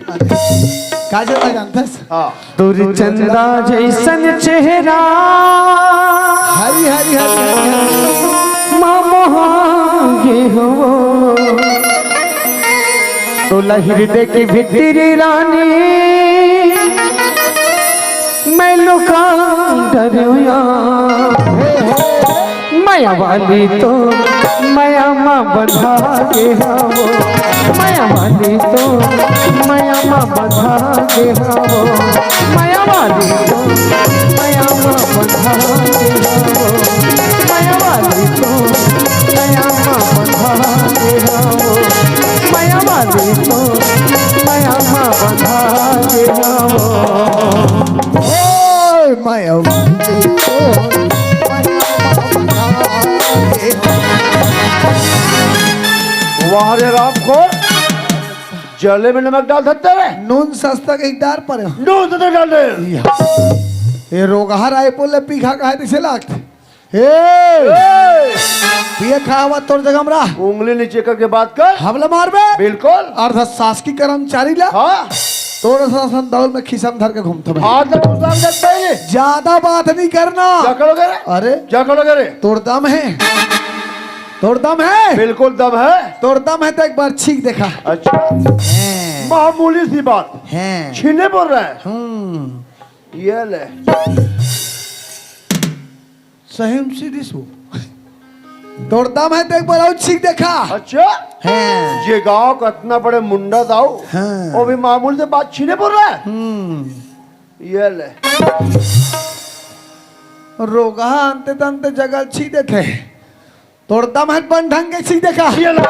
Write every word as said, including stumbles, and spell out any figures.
का जतना जानथस? हाँ। तोर चंदा जैसन चेहरा हरी हरी हरी हरी हरी। मा मोहा गे हवो। तोला हृदय के भीतरी रानी मैं लुका डरिया। मया वाली तो मया मा बंधा गे हवो। मया वाली तो मया मा बंधा गे हवो। मया वाली तो मया मा बंधा गे हवो। मया वाली तो मया मा बंधा गे हवो। मया वाली तो मया मा बंधा गे हवो। ओए मया वाली तो मया मा बंधा गे हवो। वाह रे राम को जले में नमक डाल सकते रे। नून सस्ता के एक डार पर। नून सस्ता डाल दे। या। ये रोगहा रायपुर ले पीखा काहे दिसे लागत? ए! ए! पिए खावा तोर जगह में रह। उंगली नीचे करके बात कर। हमला मारबे? बिल्कुल। अर्ध शासकीय कर्मचारी ला। हाँ। तोर शासन दौर में खिसम धर के घूमत भाई। आज तक घुसान करते ही। ज्यादा बात नहीं करना। क्या करोगे रे? अरे। क्या करोगे रे? तोर दम है। तोर दम है? बिल्कुल दम है। तोर दम है तो एक बार छीक देखा। अच्छा। हैं। मामूली सी बात। हैं। छीने बोल रहा है। हम्म। ये ले। सही में सीधी सू। तोर दम है तो एक बार और छीक देखा। अच्छा। हैं। ये गांव का इतना बड़े मुंडा दाऊ। हाँ। वो भी मामूली से बात छीने बोल रहा है। हम्म। ये ले। रोगहा अंते तंते जगह छीक देथे। तोर दम है बन ढंग के छीक देखा। ये ले।